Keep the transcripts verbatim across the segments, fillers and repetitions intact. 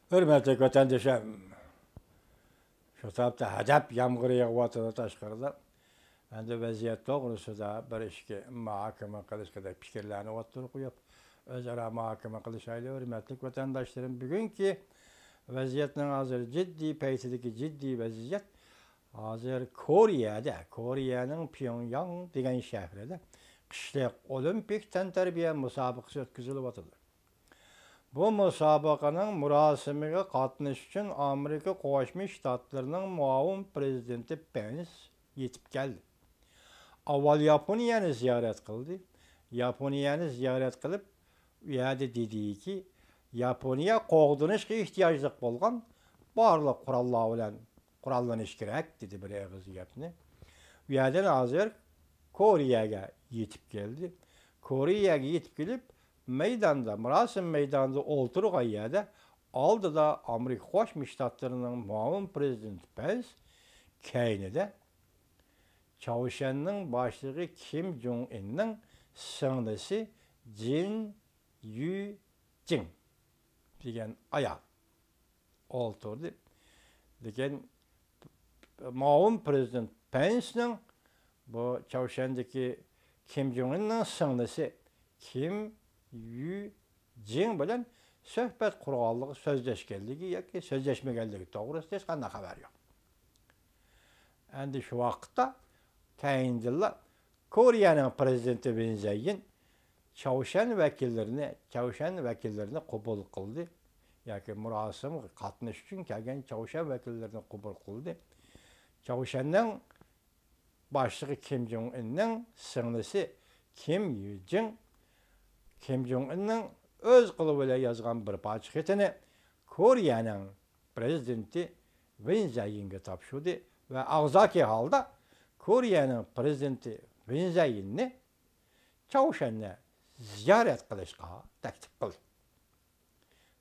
ھۆرمەتلىك ۋەتەندىشىم، شۇ تاپتا ھەدەپ يامغۇرى يېغىۋاتىدۇ تاشقىرىدا. ئەمدى ۋەزىيەت توغرىسىدا بىر ئىككى مۇھاكىمە قىلىشقۇدەك پىكىرلەرنى ئوتتۇرىغا قويۇپ، ئۆزئارا مۇھاكىمە قىلىشايلى، ھۆرمەتلىك ۋەتەنداشلىرىم. بۈگۈنكى ۋەزىيەتنىڭ ھازىر جىددىي پەيتىدىكى جىددىي ۋەزىيەت، ھازىر كورېيەدە، كورېيەنىڭ پيۇڭياڭ دېگەن شەھىرىدە قىشلىق ئولىمپىك تەنتەربىيە مۇسابىقىسى ئۆتكۈزۈلۈۋاتىدۇ. بۇ مۇسابىقىنىڭ مۇراسىمىغا قاتنىشىش ئۈچۈن ئامېرىكا قوشما شتاتلىرىنىڭ مۇئاۋىن پىرېزىدېنتى پېنس يېتىپ كەلدى. ئاۋۋال ياپونىيەنى زىيارەت قىلدى. ياپونىيەنى زىيارەت قىلىپ، ئۇ يەردە دېدىكى، ياپونىيە قوغدىنىشقا ئېھتىياجلىق بولغان بارلىق قوراللار بىلەن قوراللىنىش كېرەك، دېدى بىر ئېغىز گەپنى. ئۇ يەردىن ھازىر كورېيەگە يېتىپ كەلدى. كورېيەگە يېتىپ كېلىپ، مەيداندا، مۇراسىم مەيدانىدا ئولتۇرغان يەردە ئالدىدا ئامېرىكا قوشما شتاتلىرىنىڭ مۇئاۋىن پىرېزىدېنتى پېنس، كەينىدە چاۋشيەننىڭ باشلىقى كىم جۇڭ ئىننىڭ سىڭلىسى جىن يۈجىڭ دېگەن ئايال ئولتۇردى. لېكىن مۇئاۋىن پىرېزىدېنت پېنسنىڭ بۇ چاۋشيەندىكى كىم جۇڭ ئىننىڭ سىڭلىسى كىم يۈجىڭ بىلەن سۆھبەت قۇرغانلىقى، سۆزلەشكەنلىكى ياكى سۆزلەشمىگەنلىكى توغرىسىدا ھېچقانداق خەۋەر يوق. ئەمدى شۇ ۋاقىتتا كەينىدىنلا كورېيەنىڭ پىرېزىدېنتى ۋىن زەيىن چاۋشيەن ۋەكىللىرىنى، چاۋشيەن ۋەكىللىرىنى قوبۇل قىلدى. ياكى مۇراسىمغا قاتنىشىش ئۈچۈن كەلگەن چاۋشيەن ۋەكىللىرىنى قوبۇل قىلدى. چاۋشيەننىڭ باشلىقى كىم جۇڭ ئىننىڭ سىڭلىسى كىم يۈجىڭ، كىم جۇڭ ئىننىڭ ئۆز قولى بىلەن يازغان بىر پارچە خېتىنى كورېيەنىڭ پىرېزىدېنتى ۋىن زەيىنگە تاپشۇردى ۋە ئاغزاكى ھالدا كورېيەنىڭ پىرېزىدېنتى ۋىن زەيىننى چاۋشيەننى زىيارەت قىلىشقا تەكلىپ قىلدى.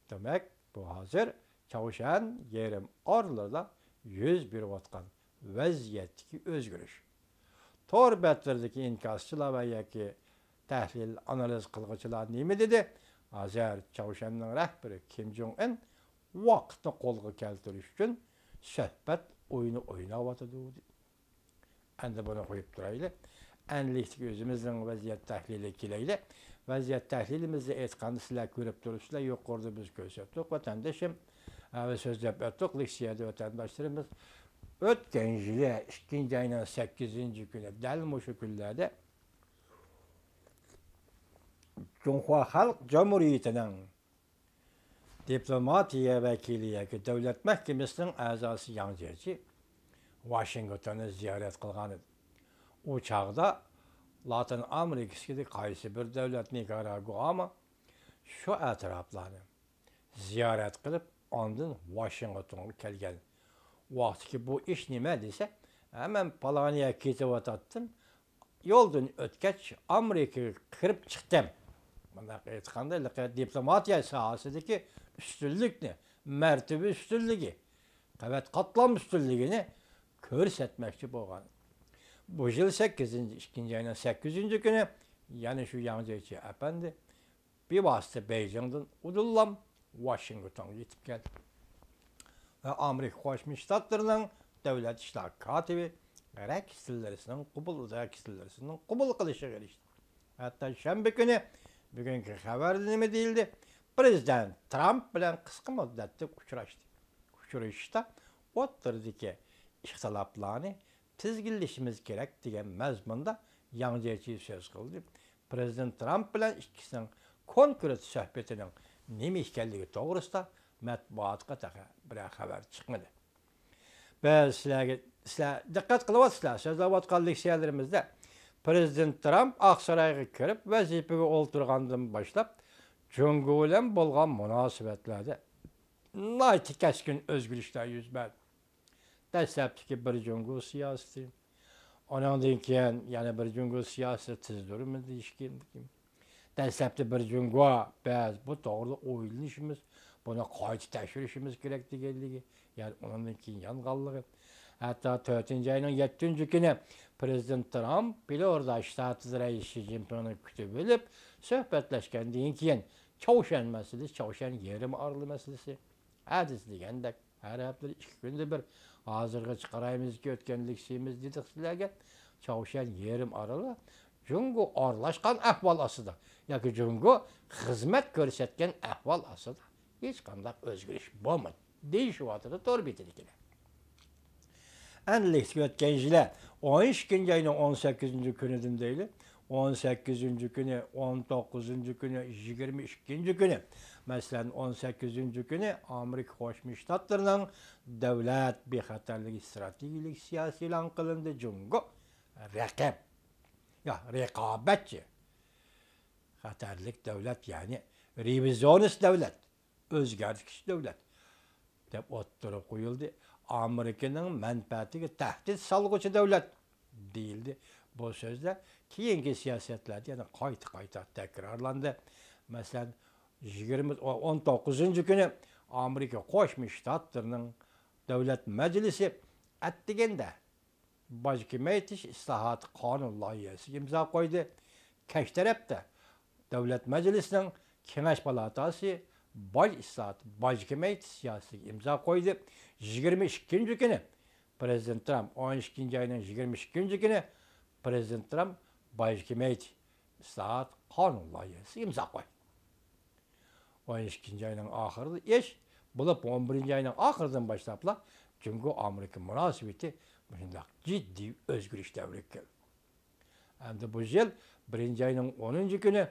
دېمەك، بۇ ھازىر چاۋشيەن يېرىم ئارىلىدا يۈز بېرىۋاتقان ۋەزىيەتتىكى ئۆزگىرىش. تور بەتلىرىدىكى ئىنكاسچىلار ۋە ياكى تەھلىل، ئانالىز قىلغۇچىلار نېمە دېدى؟ ھازىر چاۋشيەننىڭ رەھبىرى كىم جۇڭ ئىن ۋاقىتنى قولغا كەلتۈرۈش ئۈچۈن سۆھبەت ئويۇنى ئويناۋاتىدۇ، دېدى. ئەمدى بۇنى قويۇپ تۇرايلى. ئەنلىكتىكى ئۆزىمىزنىڭ ۋەزىيەت تەھلىلىگە كېلەيلى. ۋەزىيەت تەھلىلىمىزدە ئېيتقاندا، سىلەر كۆرۈپ تۇرۇپسىلەر، يۇقىرىدا بىز كۆرسەتتۇق، ۋەتەندىشىم، ھە، سۆزلەپ ئۆتتۇق، لېكسىيەدە ۋەتەنداشلىرىمىز ئۆتكەن يىلى ئىككىنچى ئاينىڭ سەككىزىنچى كۈنى دەل مۇشۇ كۈنلەردە جۇڭخۇا خەلق جۇمھۇرىيىتىنىڭ دىپلوماتىيە ۋەكىلى ياكى دۆلەت مەھكىمىسىنىڭ ئەزاسى ياڭ جيېچى ۋاشىنگتوننى زىيارەت قىلغانىدى. ئۇ چاغدا لاتىن ئامېرىكىسىدىكى قايسى بىر دۆلەت، نىكاراگۇئامۇ، شۇ ئەتراپلارنى زىيارەت قىلىپ، ئاندىن ۋاشىنگتونغا كەلگەن. ۋاقتىكى بۇ ئىش نېمە دېسە، ھە، مەن پالانىيەگە كېتىۋاتاتتىم، يولدىن ئۆتكەچ، ئامېرىكىغا كىرىپ چىقتىم. مۇنداق ئېيتقاندا، ھېلىقى دىپلوماتىيە ساھەسىدىكى ئۈستۈنلۈكنى، مەرتىۋە ئۈستۈنلۈكى، قەۋەت قاتلام ئۈستۈنلۈكىنى كۆرسەتمەكچى بولغان. بۇ يىل سەككىزىنچى، ئىككىنچى ئاينىڭ سەككىزىنچى كۈنى يەنە شۇ ياڭ جيېچى ئەپەندى بىۋاسىتە بېيجىڭدىن ئۇدۇللا ۋاشىنگتونغا يېتىپ كەلدى ۋە ئامېرىكا قوشما شتاتلىرىنىڭ دۆلەت ئىشلار كاتىپى رەكس تىللېرسنىڭ قوبۇل، رەكس تىللېرسنىڭ قوبۇل قىلىشىغا ئېرىشتى. ھەتتا شەنبە كۈنى، بۈگۈنكى خەۋەردە نېمە دېيىلدى؟ پىرېزىدېنت ترامپ بىلەن قىسقا مۇددەتلىك ئۇچراشتى. ئۇچرىشىشتا ئوتتۇرىدىكى ئىختىلاپلارنى تىزگىنلىشىمىز كېرەك دېگەن مەزمۇندا ياڭ جيېچى سۆز قىلدى. پىرېزىدېنت ترامپ بىلەن ئىككىسىنىڭ كونكرېت سۆھبىتىنىڭ نېمە ئىكەنلىكى توغرىسىدا مەتبۇئاتقا تېخى بىرەر خەۋەر چىقمىدى. بىز سىلەرگە، سىلەر دىققەت قىلىۋاتىسىلەر، سۆزلەۋاتقان لېكسىيەلىرىمىزدە پىرېزىدېنت ترامپ ئاقسارايغا كىرىپ ۋەزىپىگە ئولتۇرغاندىن باشلاپ جۇڭگو بىلەن بولغان مۇناسىۋەتلەردە ناھايىتى كەسكىن ئۆزگىرىشلەر يۈز بەردى. دەسلەپتىكى بىر جۇڭگو سىياسىتى، ئۇنىڭدىن كېيىن يەنە بىر جۇڭگو سىياسىتى تۈزدۈرۈلمىدى دېيىشكىن. دەسلەپتە بىر جۇڭگو، بىز بۇ توغرىدا ئويلىنىشىمىز، بۇنى قايتا تەكشۈرۈشىمىز كېرەك دېگەنلىكى، يەنى ئۇنىڭدىن كېيىن يانغانلىقى. ھەتتا تۆتىنچى ئاينىڭ يەتتىنچى كۈنى پىرېزىدېنت ترامپ فلورىدا شتاتىدا رەئىس شى جىنپىڭنى كۈتۈۋېلىپ سۆھبەتلەشكەندىن كېيىن، چاۋشيەن مەسىلىسى، چاۋشيەن يېرىم ئارىلى مەسىلىسى، ھەدىسى دېگەندەك، ھەر ھەپتىدە ئىككى كۈندە بىر، ھازىرغىچە قارايمىزكى، ئۆتكەن لېكسىيىمىز دېدۇق سىلەرگە، چاۋشيەن يېرىم ئارىلى جۇڭگو ئارىلاشقان ئەھۋال ئاستىدا ياكى جۇڭگو خىزمەت كۆرسەتكەن ئەھۋال ئاستىدا ھېچقانداق ئۆزگىرىش بولمىدى، دېيىشىۋاتىدۇ تور بېتىدىكىلەر. ئەنلىكتە ئۆتكەن يىلى ئون ئىككىنچى ئاينىڭ ئون سەككىزىنچى كۈنىدىن دەيلى، ئون سەككىزىنچى كۈنى، ئون توققۇزىنچى كۈنى، يىگىرمە ئىككىنچى كۈنى، مەسىلەن، ئون سەككىزىنچى كۈنى ئامېرىكا قوشما شتاتلىرىنىڭ دۆلەت بىخەتەرلىكى ئىستراتېگىيەلىك سىياسىتى ئېلان قىلىندى. جۇڭگو رەقىب، يا، رىقابەتچى، خەتەرلىك دۆلەت، يەنى رېۋىزىيونىست دۆلەت، ئۆزگەرتكۈچى دۆلەت دەپ ئوتتۇرىغا قويۇلدى. ئامېرىكىنىڭ مەنپەئەتىگە تەھدىت سالغۇچى دۆلەت دېيىلدى. بۇ سۆزلەر كېيىنكى سىياسەتلەردە يەنە قايتا-قايتا تەكرارلاندى. مەسىلەن، يىگىرمە، ئون توققۇزىنچى كۈنى ئامېرىكا قوشما شتاتلىرىنىڭ دۆلەت مەجلىسى ئەتىگەندە باج كېمەيتىش ئىسلاھاتى قانۇن لايىھەسىگە ئىمزا قويدى. كەچ تەرەپتە دۆلەت مەجلىسىنىڭ كېڭەش پالاتاسى باج ئىسلاھاتى، باج كېمەيتىش سىياسىتىگە ئىمزا قويدى. يىگىرمە ئىككىنچى كۈنى پرېزىدېنت ترامپ، ئون ئىككىنچى ئاينىڭ يىگىرمە ئىككىنچى كۈنى پرېزىدېنت ترامپ باج كېمەيتىش ئىسلاھات قانۇن لايىھەسىگە ئىمزا قويدى. ئون ئىككىنچى ئاينىڭ ئاخىرىدا ئىش بولۇپ، ئون بىرىنچى ئاينىڭ ئاخىرىدىن باشلاپلا جۇڭگو ئامېرىكا مۇناسىۋىتى مۇشۇنداق جىددىي ئۆزگىرىش دەۋرىگە كىردى. ئەمدى بۇ يىل بىرىنچى ئاينىڭ ئونىنچى كۈنى،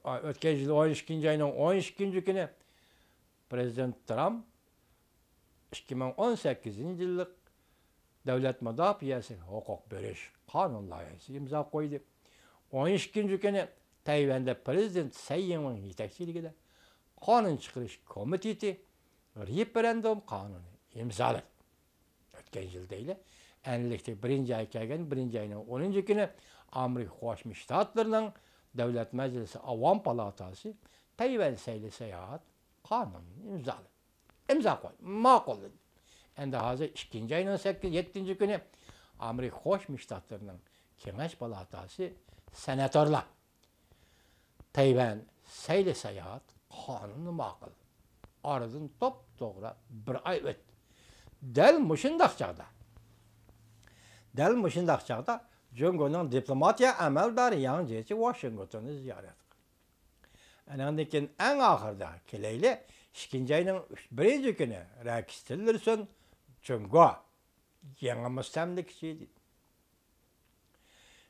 ئۆتكەن يىل ئون ئىككىنچى ئاينىڭ ئون ئىككىنچى كۈنى پرېزىدېنت ترامپ ئىككى مىڭ ئون سەككىزىنچى يىللىق دۆلەت مۇداپىئەسىگە ھوقۇق بېرىش قانۇن لايىھەسىگە ئىمزا قويدى. ئون ئىككىنچى كۈنى تەيۋەندە پرېزىدېنت سەي يىڭۋېن يېتەكچىلىكىدە قانۇن چىقىرىش كومىتېتى رېفېرېندۇم قانۇنى ئىمزالىدى. ئۆتكەن يىل دەيلى، ئەنلىكتە بىرىنچى ئاي كەلگەن، بىرىنچى ئاينىڭ ئونىنچى كۈنى ئامېرىكا قوشما شتاتلىرىنىڭ دۆلەت مەجلىسى ئاۋام پالاتاسى تەيۋەن سەيلە ساياھەت قانۇنىنى ئىمزالىدى. ئىمزا قوي، ماقۇللىدى. ئەمدى ھازىر ئىككىنچى ئاينىڭ سەككىز، يەتتىنچى كۈنى ئامېرىكا قوشما شتاتلىرىنىڭ كېڭەش پالاتاسى سېناتورلار تەيۋەن سەيلە ساياھەت قانۇنىنى ماقۇل. ئارىدىن توپتوغرا بىر ئاي ئۆتتى. دەل مۇشۇنداق چاغدا، دەل مۇشۇنداق چاغدا جۇڭگونىڭ دىپلوماتىيە ئەمەلدارى ياڭ جيېچى ۋاشىنگتوننى زىيارەت قىلدى. ئەنىڭدىن كېيىن ئەڭ ئاخىرىدا كېلەيلى، ئىككىنچى ئاينىڭ ئۈچ، بىرىنچى كۈنى رەكس تىللېرسون جۇڭگو يېڭى مۇستەملىكىچى دېدى.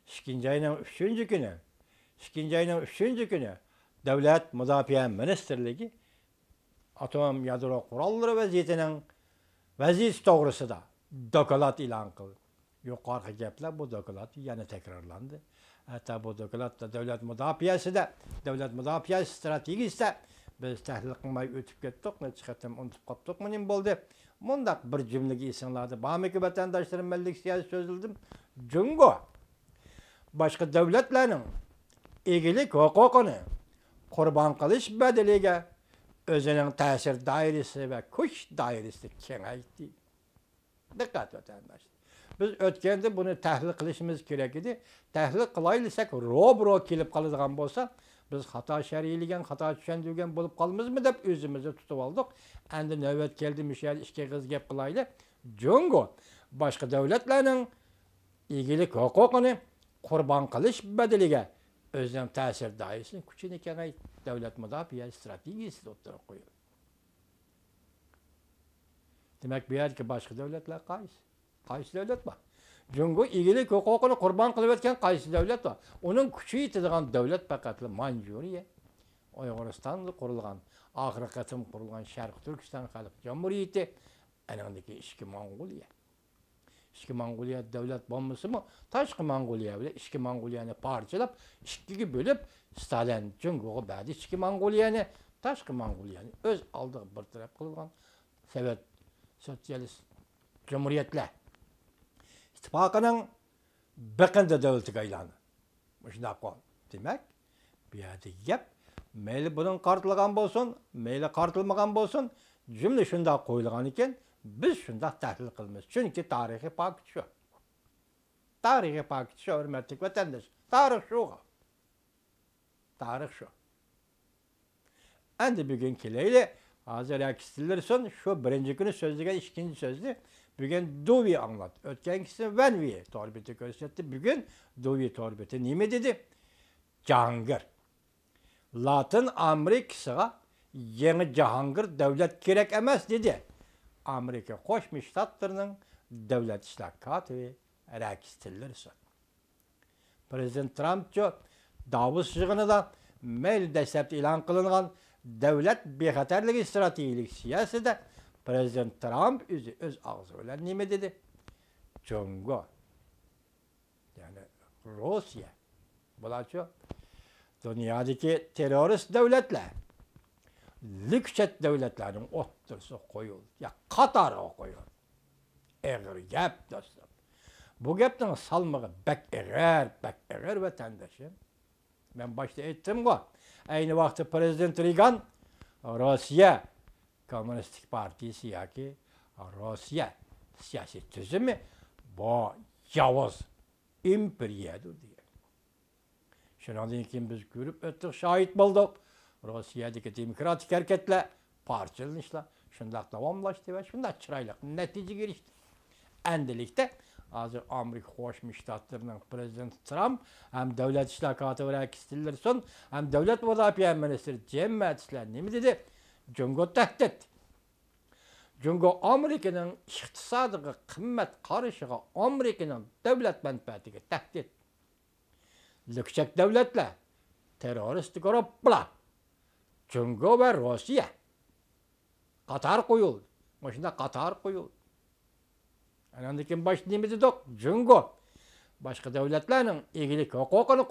ئىككىنچى ئاينىڭ ئۈچىنچى كۈنى، ئىككىنچى ئاينىڭ ئۈچىنچى كۈنى دۆلەت مۇداپىئە مىنىستىرلىكى ئاتوم يادرو قوراللىرى ۋەزىيىتىنىڭ، ۋەزىيىتى توغرىسىدا دوكلات ئېلان قىلدى. يۇقىرىقى گەپلەر بۇ دوكلاتتا يەنە تەكرارلاندى. ھەتتا بۇ دوكلاتتا دۆلەت مۇداپىئەسىدە، دۆلەت مۇداپىئە ئىستراتېگىيىسىدە بىز تەھلىل قىلماي ئۆتۈپ كەتتۇق، نەچچە قېتىم ئۇنتۇپ قاپتۇقمۇ، نېمە بولدى؟ مۇنداق بىر جۈملىگە ئېسىڭلاردا بارمىكى، ۋەتەنداشلىرىم، مەنلىك سىياسىي سۆزلىدىم. جۇڭگو باشقا دۆلەتلەرنىڭ ئىگىلىك ھوقۇقىنى قۇربان قىلىش بەدىلىگە ئۆزىنىڭ تەسىر دائىرىسى ۋە كۈچ دائىرىسىنى كېڭەيتتى. دىققەت، ۋەتەنداشلار! بىز ئۆتكەندە بۇنى تەھلىل قىلىشىمىز كېرەك ئىدى. تەھلىل قىلاي دېسەك، روبىرو كېلىپ قالىدىغان بولسا، بىز خاتا شەرھلىگەن، خاتا چۈشەندۈرگەن بولۇپ قالىمىزمۇ دەپ ئۆزىمىزنى تۇتۇپ ئالدۇق. ئەمدى نۆۋەت كەلدى، مۇشۇ يەردە ئىككى ئېغىز گەپ قىلايلى. جۇڭگو باشقا دۆلەتلەرنىڭ ئىگىلىك ھوقۇقىنى قۇربان قىلىش بەدىلىگە ئۆزىنىڭ تەسىر دائىرىسىنى، كۈچىنى كېڭەيتىپ، دۆلەت مۇداپىئە ئىستراتېگىيىسىنى ئوتتۇرىغا قويىدۇ. دېمەك، بۇ يەردىكى باشقا دۆلەتلەر قايسى؟ قايسى دۆلەت بار؟ جۇڭگو ئىگىلىك ھوقۇقىنى قۇربان قىلىۋەتكەن قايسى دۆلەت بار؟ ئۇنىڭ كۈچى يېتىدىغان دۆلەت پەقەتلا مانجۇرىيە. ئۇيغۇرىستاندا قۇرۇلغان، ئاخىرقى قېتىم قۇرۇلغان شەرقىي تۈركىستان خەلق جۇمھۇرىيىتى، ئەنىڭدىكى ئىچكى موڭغۇلىيە. ئىچكى موڭغۇلىيە دۆلەت بولمىسىمۇ، تاشقى موڭغۇلىيە بىلەن ئىچكى موڭغۇلىيەنى پارچىلاپ، ئىككىگە بۆلۈپ، ستالىن جۇڭگوغا بەردى ئىچكى موڭغۇلىيەنى، تاشقى موڭغۇلىيەنى ئۆز ئالدىغا بىر تەرەپ قىلغان سوۋېت سوتسىيالىست جۇمھۇرىيەتلەر ئىتتىپاقىنىڭ بېقىندى دۆلىتىگە ئايلاندى. مۇشۇنداق قىلدى. دېمەك، بۇ يەردىكى گەپ، مەيلى بۇنىڭغا قارىتىلغان بولسۇن، مەيلى قارىتىلمىغان بولسۇن، جۈملە شۇنداق قويۇلغان ئىكەن، بىز شۇنداق تەھلىل قىلىمىز. چۈنكى تارىخىي پاكىت شۇ. تارىخىي پاكىت شۇ، ھۆرمەتلىك ۋەتەنداش. تارىخ شۇ. تارىخ شۇ. ئەمدى بۈگۈن كېلەيلى، ھازىر رەكس تىللېرسون شۇ بىرىنچى كۈنى سۆزلىگەن ئىككىنچى سۆزنى بۈگۈن دۇۋى ئاڭلاتتى. ئۆتكەن كېچىسى ۋەن ۋېي تور بېتى كۆرسەتتى. بۈگۈن دۇۋى تور بېتى نېمە دېدى؟ جاھانگىر. لاتىن ئامېرىكىسىغا يېڭى جاھانگىر دۆلەت كېرەك ئەمەس، دېدى ئامېرىكا قوشما شتاتلىرىنىڭ دۆلەت ئىشلار كاتىپى رەكس تىللېرسون. پىرېزىدېنت ترامپچۇ داۋوس يىغىنىدا مەيلى دەسلەپتە ئېلان قىلىنغان دۆلەت بىخەتەرلىكى ئىستراتېگىيەلىك سىياسىتىدە پىرېزىدېنت ترامپ ئۆزى ئۆز ئاغزى بىلەن نېمە دېدى؟ جۇڭگو، يەنى روسىيە، بۇلارچۇ دۇنيادىكى تېررورىست دۆلەتلەر، لۈكچەك دۆلەتلەرنىڭ ئوتتۇرىسىغا قويۇلدى، يا قاتارىغا قويۇلدى. ئېغىر گەپ، دوستلار. بۇ گەپنىڭ سالمىقى بەك ئېغىر، بەك ئېغىر، ۋەتەندىشىم. مەن باشتا ئېيتتىمغۇ، ئەينى ۋاقىتتا پىرېزىدېنت رېگان روسىيە كوممۇنىستىك پارتىيىسى ياكى روسىيە سىياسىي تۈزۈمى بۇ ياۋۇز ئىمپېرىيەدۇر دېگەن. شۇنىڭدىن كېيىن بىز كۆرۈپ ئۆتتۇق، شاھىت بولدۇق. روسىيەدىكى دېموكراتىك ھەرىكەتلەر، پارچىلىنىشلار شۇنداق داۋاملاشتى ۋە شۇنداق چىرايلىق نەتىجىگە ئېرىشتى. ئەندىلىكتە ھازىر ئامېرىكا قوشما شتاتلىرىنىڭ پىرېزىدېنتى ترامپ ھەم دەۋلەت ئىشلار كاتىپى رەكس تىللېرسون ھەم دەۋلەت مۇداپىئە مىنىستىرى جىم ماتىسلار نېمە دېدى؟ جۇڭگو تەھدىت. جۇڭگو ئامېرىكىنىڭ ئىقتىسادىغا، قىممەت قارىشىغا، ئامېرىكىنىڭ دۆلەت مەنپەئەتىگە تەھدىت. لۈكچەك دۆلەتلەر، تېررورىست گۇرۇپپىلار، جۇڭگو ۋە روسىيە قاتار قويۇلدى. مۇشۇنداق قاتار قويۇلدى. ئاندىن كېيىن باشتا نېمە دېدۇق؟ جۇڭگو باشقا دۆلەتلەرنىڭ ئىگىلىك ھوقۇقىنى